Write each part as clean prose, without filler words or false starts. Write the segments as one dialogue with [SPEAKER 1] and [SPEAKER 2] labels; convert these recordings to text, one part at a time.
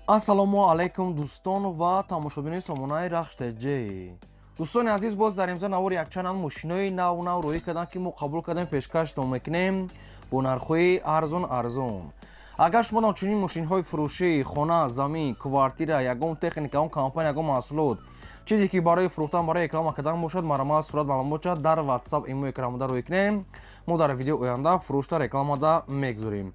[SPEAKER 1] Ассалому алайкум, дӯстон ва тамошобинони сомонаи Рахш ТЖ. Дӯстони азиз, боз дар имза навори якчанд мошинои нав нав рӯӣ карданд, ки мо қабул кардем, пешкаштон мекунем бо нархҳои арзон арзон. Агар шумо чунин мошинҳои фурӯшӣ, хона, замин, квартира, ягон техника, ягон компания, ягон маҳсулот, чизе ки барои фурӯхтан, барои реклама кардан бошад, марҳамат, сурат, маълумот дар WhatsApp, имо экранмода рӯй кунем. Мо дар видео оянда фурӯшта рекламада мегузорем.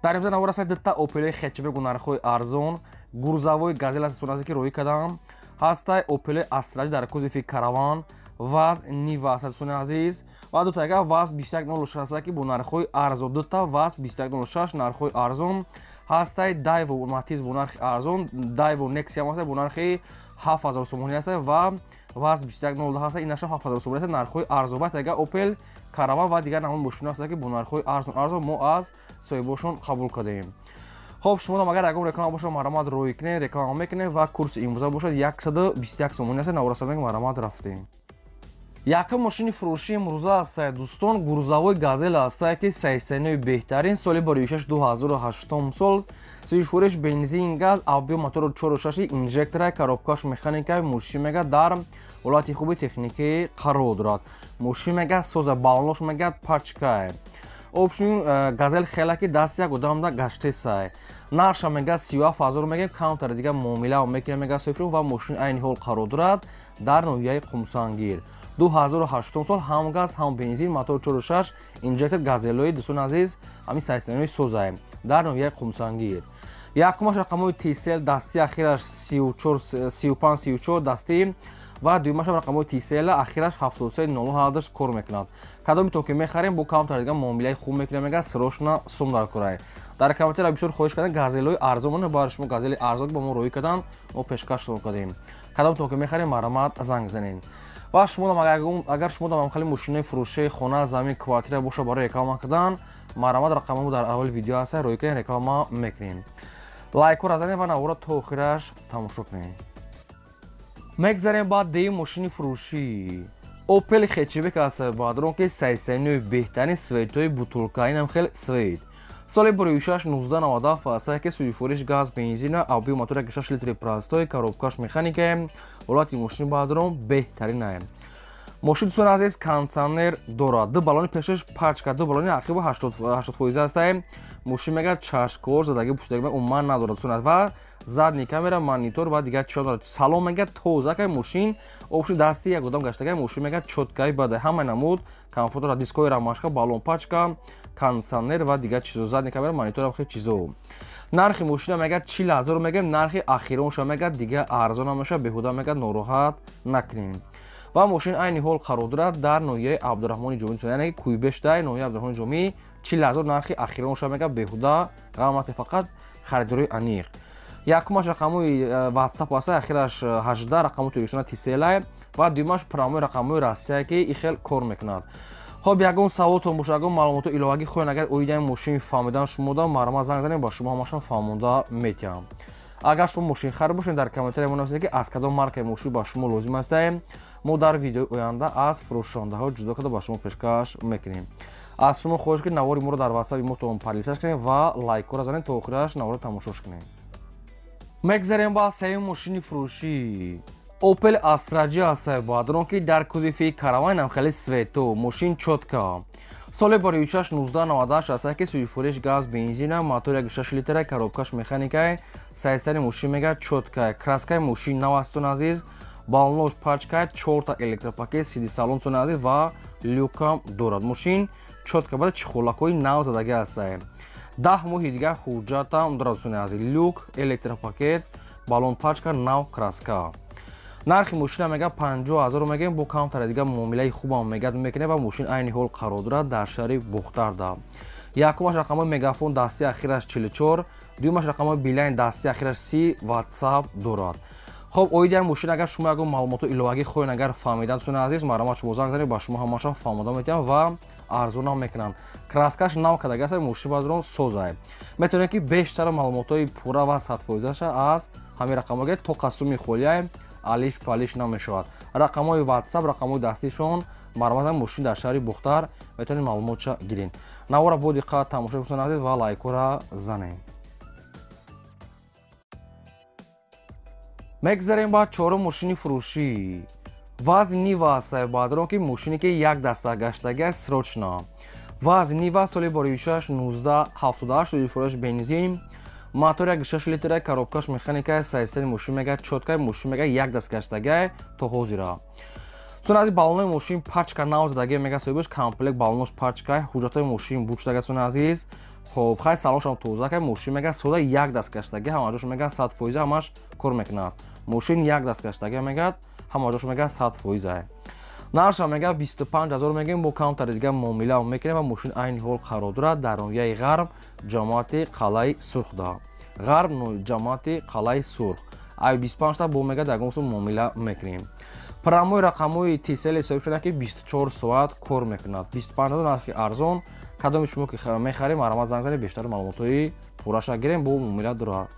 [SPEAKER 1] Дар имза навор аст дута Опелои хэтчбек бо нархҳои арзон, грузовой Газел аст суназе ки рӯй кардам, ҳастай Опелои Астра дар кузови Караван, ВАЗ Нива аст, дӯстони азиз, ва дутага ВАЗ 2106 аст, ки бо нархҳои арзон, дута ВАЗ 2106 нархҳои арзон ҳастай, Дайво Матиз бо нархи арзон, Дайво Нексия ҳаст бо нархи 7000 сомонӣ аст ва ВАЗ 2102 ҳаст, ин нашам 7000 сомонӣ аст, нархҳои арзон. Ва тага Опел Караван ва дигар намуди мошино ҳаст, ки бо нархҳои арзон арзон мо аз соҳибошон қабул кардем. Хоб, шумо агар ягон реклама бошад, марҳамат, рӯй кунед, реклама мекунем ва курси имрӯза бошад 121 сомонӣ аст. Наворасамек, марҳамат, рафтем. Якум мошини фурӯшии имрӯза аст, дӯстон, грузовой Газел аст, ки саистаинои беҳтарин, соли барои 2008 сол, сӯишфуриш бензин, газ, объём мотору 4,6, инжектора, коробкаш механика. Мошин мега дар ҳолати хуби техникӣ қарор дорад. Мошин мега соза, баллош мега пачкай. Общем, Газел хела ки даст як одамда гаштесай. Нарша мега 37 000 мега, камтар дига муомила мекунем, мега соҳибшон. Ва мошин айни ҳол қарор дорад дар ноҳияи Қумсангир. 2008 сол, ҳам газ, ҳам бензин, мотор 4,6 инжектор, Газелои, дӯстони азиз, ҳамин сайсанои созай дар ноҳияи Қумсангир. Якумаш рақамҳои Тисел, дасти, ахираш 34 35 34 дасти, ва дуюмаш рақамҳои Тисел, ахираш 73 0 кор мекунад. Кадомитон ки мехарем, бо камтар дига муомилаи хуб мекунем, мега срочно сум дар курай. Дар комментария бисёр хоҳиш кардан Газелои арзон, барои шумо Газели арзон ба мо рӯй кардан, мо пешкаштон кардем. Кадомтон ки мехарем, марҳамат, занг занед. Ва шумо агар шумо дам хеле мошинои фурӯшии хона, замин, квартира боша барои реклама кардан, марҳамат, рақамҳо дар аввали видео ҳаст, рӯй кунед, реклама мекунем. Лайкҳоро занед ва навора то охираш тамошо кунед. Мегзарем ба деи мошини фурӯшӣ. Опел хэтчбек аст, баъдрон ки сайсайнои беҳтарин, цветои бутулка, инам хел цвет. Соли бароишаш 1997 аст, ки сӯйфуриш газ, бензина, объём мотора 6 литри простой, коробкаш механика, ҳолати мошини баъдрон беҳтаринае. Мошин, дӯстони азиз, кондиционер дорад, ду баллони пешаш пачка, ду баллони ақибу 80% аст. Мошин мега чашкор задаги пуштаги умуман надорад, дӯстони, ва задний камера, монитор ва дигар чизо дорад. Салон мега тоза кай, мошин обши дасти як одам гаштагай, мошин мега чёткай, бада ҳамаи намуд комфорт дорад, дискои рамашка, баллон пачка, кондиционер ва дигар чизо, задний камера, монитор, хел чизо. Нархи мошина мега 40 000 мегем, нархи ахиронша мега, дига арзон намеша, беҳуда мега нороҳат накунем. Ва мошин айни ҳол қарор дорад дар ноҳияи Абдураҳмони Ҷомӣ, яъне Кӯйбештай, ноҳияи Абдураҳмони Ҷомӣ. 40 000 нархи ахиронша мега, беҳуда ғамате, фақат харидории аниқ. Якумаш рақамҳои WhatsApp аст, ахираш 18, рақамҳои Тоҷикистона Тиселай, ва дуюмаш прямой рақамҳои Россия, ки и хел кор мекунад. Хоб, ягон саволтон бошад, ягон маълумоти иловагӣ хоҳед, агар оидаи мошин фаҳмидан шумо дам, марҳамат, занг занед, ба шумо ҳамашон фаҳмонда метиҳам. Агар шумо мошинхар бошед, дар комментария мо нависед, ки аз кадом маркаи мошин ба шумо лозим аст. Мо дар видеои оянда аз фурӯшондаҳо ҷудо карда ба шумо пешкаш мекунем. Аз шумо хоҳиш, ки навори моро дар ватсапи мотон поделиться кунед ва лайкҳоро занед, то охираш наворо тамошош кунед. Мегзарем ба сеюм мошини фурӯшӣ. Опел Астра Ҷ аст, баъдрон ки дар кузови Каравайнам хеле цвето, мошин чётко. Соли бароишаш 1998 аст, ки сӯйфуриш газ, бензина, мотор 1,6 литра, коробкаш механика, сайсари мошин мега чётко, краскаи мошин нав астон азиз, баллош пачка, чорта электропакет, сиди салон сон азиз ва люкам дорад. Мошин чётко, бада чехолакҳои нав задаги аст. 10 моҳи дигар ҳуҷҷатам дорад, дӯстони азиз. Люк, электропакет, баллон пачка, нав краска. Нархи мошина мега 50 000 мегем, бо камтаре дига муомилаи хубам мега мекунем. Ва мошин айни ҳол қарор дорад дар шаҳри Бухтарда. Якумаш рақамҳои Мегафон, дасти, ахираш 44, дуюмаш рақамҳои Билайн, дасти, ахираш 30, WhatsApp дорад. Хоб, оиди ҳам мошин агар шумо ягон маълумоту иловагӣ хоҳед, агар фаҳмидан, дӯстони азиз, марҳамат, шумо занг занед, ба шумо ҳамаша фаҳмода метиҳам ва арзонам мекунам. Краскаш нав кардагӣ аст, мошин бадрон созай. Метавонед, ки бештара маълумотҳои пурра ва садфоизаша аз ҳамин рақамҳо гиред, то қасуми холияй алиш палиш намешавад. Рақамҳои WhatsApp, рақамҳои дастишон, марҳамат, мошин дар шаҳри Бухтар, метавонед маълумотша гиред. Навора бо диққат тамошо кунед, азиз, ва лайкҳоро занед. Мегзарем ба чорум мошини фурӯшӣ. ВАЗ Нива аст, баъдрон ки мошине ки як даста гаштагиаст срочно. ВАЗ Нива соли боришаш 1978, шуди бензин, мотор 1.6 литра, коробкаш механика, сайстани мошин мега чётка, мошин мега як даст гаштагиа то ҳозира. Сон аз балонои мошин пачка нав задагиа, мега соҳибаш комплект балонош пачка, ҳуҷҷатҳои мошин бучдага сон азиз. Хоб, хай салоншам тоза кай, мошин мега сода як даст гаштагиа, ҳама ҷош мега 100% ҳамаш кор мекунад. Мошин як даст гаштагиа мегад, ҳама ҷош мега 100%. Нарша мега 25 000 мегем, бо камтари дига муомила мекунем ва мошин айни ҳол қарор дорад дар ноҳияи Ғарб, ҷамоати Қалъаи Сурхда. Ғарб, ҷамоати Қалъаи Сурх. Ай 25 та бо мега дар сум муомила мекунем. Прямой рақамҳои Тисел ҳисоб шуда ки 24 соат кор мекунад. 25 000 нархи арзон. Кадоми шумо ки мехарем, марҳамат занг занед, бештар маълумотҳои пурраша гирем, бо муомила дорад.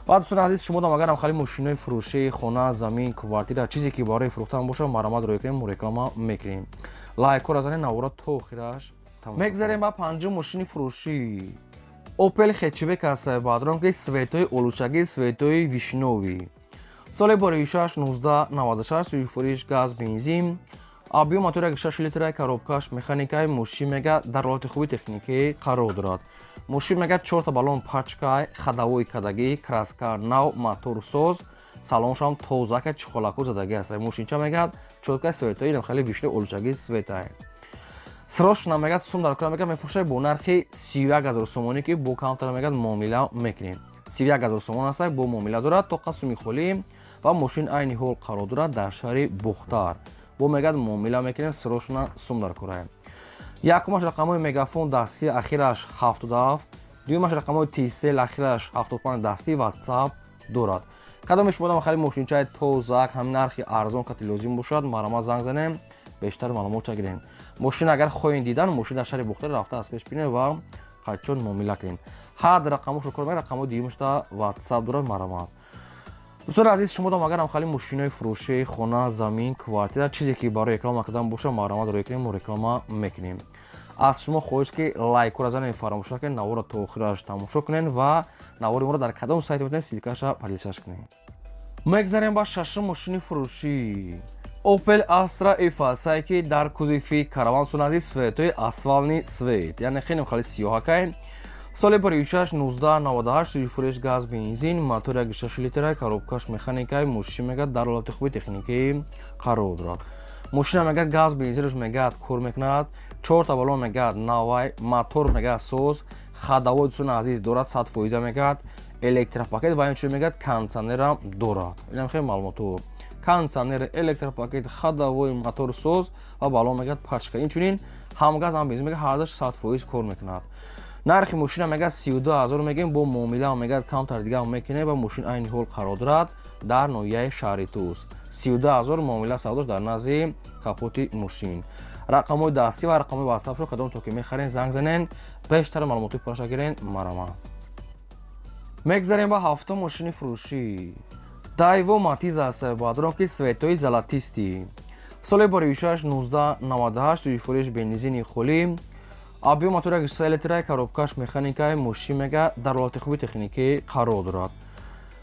[SPEAKER 1] Ва дӯстони азиз, шумо дам агарам хали мошинои фурӯши, хона, замин, квартира, чизе ки барои фурӯхтан бошад, марҳамат рӯй кунем, мо реклама мекунем. Лайкҳоро занед, навора то охираш. Мегзарем ба панҷум мошини фурӯшӣ. Opel хэтчбек аст, баъдрон ки цветои олучагӣ, цветои вишнёвый. Соли боришаш 1996, сӯи газ, бензин, объём мотор 1.6 литра, коробкаш механикаи, мошин мега дар ҳолати хуби техникӣ қарор дорад. Мошин мега чорта баллон пачка, ходовой кадагӣ, краска нав, мотор соз, салоншам тоза ка, чехолако задагӣ аст. Мошинча мега чётка, цветои хеле вишни олучагӣ цветае. Срочно мега сум дар кора, мега мефурӯшад бо нархи 31 000 сомонӣ, ки бо камтар мега муомила мекунем. 31 000 сомон аст, бо муомила дорад, тоқа суми холӣ ва мошин айни ҳол қарор дорад дар шаҳри Бухтар. Бо мегад муомила мекунем, срочно сум дар кора. Якумаш рақамҳои Мегафон дастӣ, ахираш 77, дуюмаш рақамҳои Тисел, ахираш 75 дастӣ, Ватсап дорад. Кадоме шумо дам хали мошинчаи тозак, ҳам нархи арзон кати лозим бошад, марҳамат занг занем, бештар маълумотча гирем. Мошин агар хоҳем дидан, мошин дар шаҳри Бухтар, рафта аз пеш бинем ва қачон муомила кунем. Ҳад рақамошо кор мекунад, рақамҳои дуюмашда Ватсап дорад, марҳамат. Дӯстони азиз, шумо дам агарам хали мошинои фурӯши, хона, замин, квартира, чизе ки барои реклама кардан бошад, марҳамат рӯй кунем, мо реклама мекунем. Аз шумо хоҳиш ки лайкҳоро занед, фаромӯш накунед, наворро то охираш тамошо кунед ва навори моро дар кадом сайт метавонед ссылкаша поделиться кунед. Мегзарем ба шашум мошини фурӯшӣ. Opel Astra F аст, ки дар кузови Караван сунази, цветои асфальтный цвет, яъне хеле хеле сиёҳакай. Соли боришаш 1998, фуреш газ, бензин, мотор 1.6 литра, коробкаш механикай, мошин мега дар ҳолати хуби техникӣ қарор дорад. Мошина мега газ, бензинаш мега кор мекунад, чорта баллон мега навай, мотор мега соз, ходовой дӯстони азиз дорад 100% мегад, электропакет ва инчунин мегад кондиционерам дорад. Инам хеле маълумоту: кондиционер, электропакет, ходовой, мотор соз ва баллон мегад пачка. Инчунин ҳам газ, ҳам бензин мега ҳардаш 100% кор мекунад. Нархи мошина мега 32 000 мегем, бо муомила мегад камтар дига мекунем ва мошин айни ҳол қарор дорад дар ноҳияи шаҳри Тус. 32 000 муомила савдош дар назди капоти мошин. Рақамҳои дастӣ ва рақамҳои ватсапшо, кадом то ки мехарен, занг занен, бештар маълумоти пурраша гирен, марҳамат. Мегзарем ба ҳафтум мошини фурӯшӣ. Дайво Матиз аст, баъдрон ки цветои золотистый. Соли боришаш 1998, фуреш бензини холӣ, объём мотор 1.3 литра, коробкаш механикаи, мошин мега дар ҳолати хуби техникӣ қарор дорад.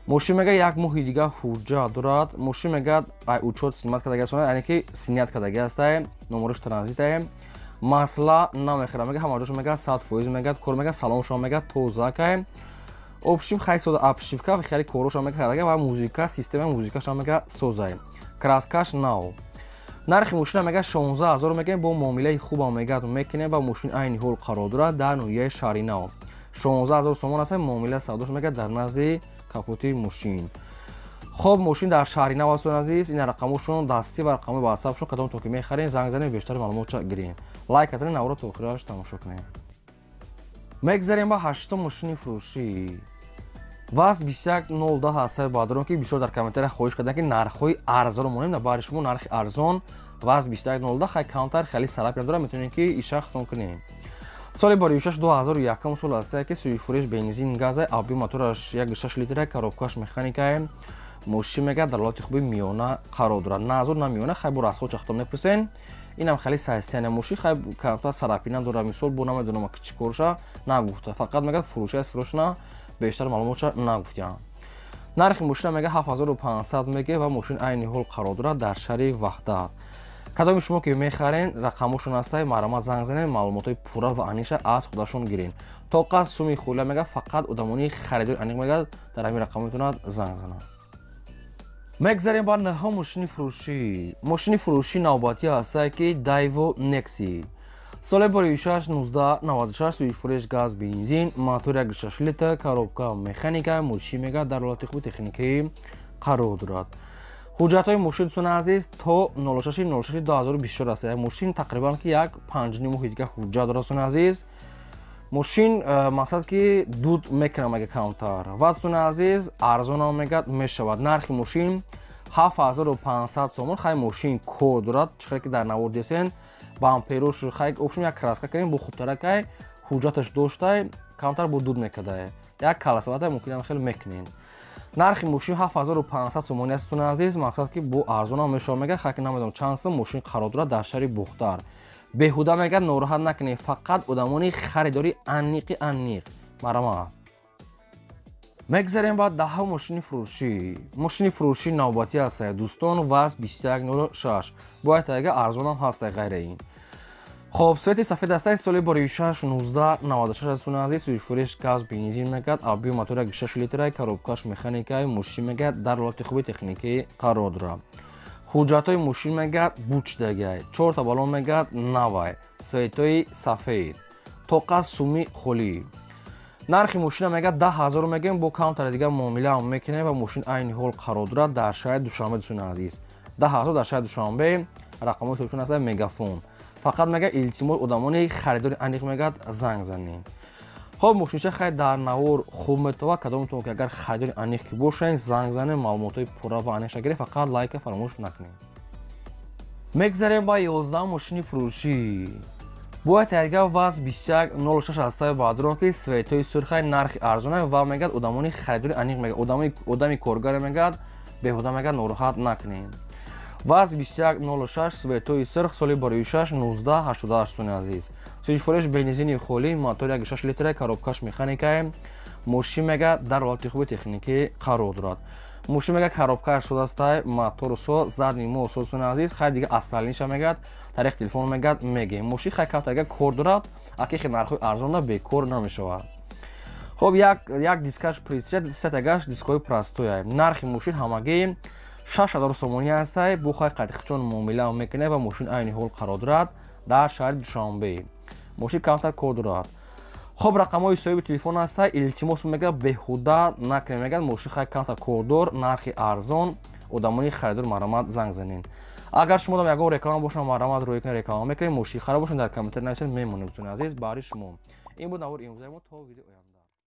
[SPEAKER 1] Мошин мега як моҳи дига ҳуҷҷат дорад. Мошин мега ай учёт снимать кардаги аст, яъне ки снят кардаги астае, номераш транзитае, масла намехӯрад, мега ҳама ҷош мега 100% мега кор мега, салоншон мега тозакай. Общим хай сода обшивка ва хеле корошам мега кардаги ва музыка, системаи музыкашам мега созай. Краскаш нав. Нархи мошина мега 16 000 мегем, бо муомилаи хубам мегад мекунем ва мошин айни ҳол қарор дорад дар ноҳияи шаҳри Нав. 16 000 сомон аст, муомила савдош мега дар назди капоти мошин. Хоб, мошин дар шаҳри Нав аст, азиз. Ин рақамошон дастӣ ва рақамҳои ватсапшон, кадом то ки мехарем, занг занем, бештар маълумотча гирем. Лайк занем, наворо то охираш тамошо кунем. Мегзарем ба ҳаштум мошини фурӯшӣ. ВАЗ 2110 ҳастаи, баъдрон ки бисёр дар комментария хоҳиш карданд, ки нархҳои арзонро монем. На бари шумо нархи арзон ВАЗ 2110, хай камтар хеле сарап надорад, метавонем ки иша хитон кунем. Соли боришаш 2001 сол астае, ки сӯи бензин, газа, объём мотораш 1.6 литра, коробкаш механикае, мошин мега дар ҳолати хуби миёна қарор дорад. На азор, на миёна, хай бо расход чахтон мепурсен. Инам хеле состояние мошин хай камтар сарапина дорад, мисол бо намедонам ки чӣ корша нагуфта, фақат мегӯяд фурӯшаи срочно, бештар маълумотша нагуфтиям. Нархи мошина мега 7500 меге ва мошин айни ҳол қарор дорад дар шаҳри Ваҳдат. Кадоми шумо ки мехарен, рақамошон ҳастай, марҳамат занг занен, маълумотҳои пурра ва аниқша аз худашон гирен. Тоқа суми хуля мега фақат одамони харидори аниқ мега дар ҳамин рақам метавонад занг занад. Мегзарем ба наҳум мошини фурӯшӣ. Мошини фурӯшӣ навбатӣ ҳастай ки Daewoo Nexi. Соли боришаш 1996, сӯишфуреш газ бензин, мотор 1.6 литр, коробка механика, мошин мега дар ҳолати хуби техникӣ қарор дорад. Ҳуҷҷатҳои мошин, дӯстони азиз, то 06.06.2024 аст. Мошин тақрибан ки як 5,5 моҳи дига ҳуҷҷат дорад, дӯстони азиз. Мошин мақсад ки дуд мекунам мега камтар. Ва дӯстони азиз, арзонам мегад мешавад. Нархи мошин 7500 сомон. Хай мошин кор дорад, чихел ки дар навор десен, бамперош хай общем як краска кардем, бо хубтаракай ҳуҷҷаташ доштай, камтар бо дуд мекардай. Як каласавата мумкин хеле мекунен. Нархи мошин 7500 сомонӣ аст, дӯстони азиз, мақсад ки бо арзонам мешавад мега, хай ки намедонам чанд сом мошин қарор дорад дар шаҳри Бохтар. Беҳуда мега нороҳат накунед, фақат одамони харидори аниқи аниқ. Марҳамат. Мегзарем ба даҳум мошини фурӯшӣ. Мошини фурӯшӣ навбатӣ аст, дӯстон, ВАЗ 2106. Бояд ага арзонам ҳаст ғайра ин. Хоб, цвети сафед аст, соли боришаш 1996 аст, дӯстони азиз, сӯишфуреш газ бензин мегад, объём мотор 1.6 литра, коробкаш механика, мошин мегад дар ҳолати хуби техникӣ қарор дорад. Ҳуҷҷатҳои мошин мегад бучдагай, 4 та балон мегад навай, цветои сафед, тоқа суми холӣ. Нархи мошина мегад 10 000 мегӯем, бо камтари дигар муомилаам мекунем ва мошин айни ҳол қарор дорад дар шаҳри Душанбе, дӯстони азиз. 10 000 дар шаҳри Душанбе, рақамҳои телефон аст Мегафон. Фақат мега илтимос одамони харидори аниқ мегад занг занед. Хоб, мошинча хай дар навор хуб метова, кадомтон ки агар харидори аниқ ки бошед, занг занед, маълумотҳои пурра ва аниқша гиред, фақат лайка фаромӯш накунед. Мегзарем ба 11 мошини фурӯшӣ. Бояд тайга ВАЗ 2106 ҳастаи баъдрон ки цветои сурхай, нархи арзона ва мегад одамони харидори аниқ мегад, одами коргаре мегад, беҳуда мегад нороҳат накунед. ВАЗ 2106, цветои сурх, соли боришаш 1988, дӯстони азиз. Сӯишфуреш бензини холӣ, мотор 1.6 литра, коробкаш механикае, мошин мега дар ҳолати хуби техникӣ қарор дорад. Мошин мега коробкаш содастай, мотор со, задний мо со, дӯстони азиз, хай дига остальныйша мегад, тариқи телефон мегад мегем. Мошин хай камтар ага кор дорад, аки хе нархҳои арзонда бекор намешавад. Хоб, як дискаш прицеп, сетагаш дискҳои простоя. Нархи мошин ҳамагӣ 6000 сомонӣ ҳастай, бо хай қадихчон муомила мекунад ва мошин айни ҳол қарор дорад дар шаҳри Душанбе. Мошин камтар кор дорад. Хоб, рақамҳои соҳиби телефон ҳастай, илтимос мега беҳуда накунед, мегад мошин хай камтар кордор, нархи арзон, одамони харидор марҳамат занг занед. Агар шумо ягон реклама бошад, марҳамат рӯй кунед, реклама мекунед, мошин харид бошад, дар комментар нависед, мемонем, дӯстони азиз, баҳри шумо. Ин буд навори имрӯзаи мо, то видео оянда.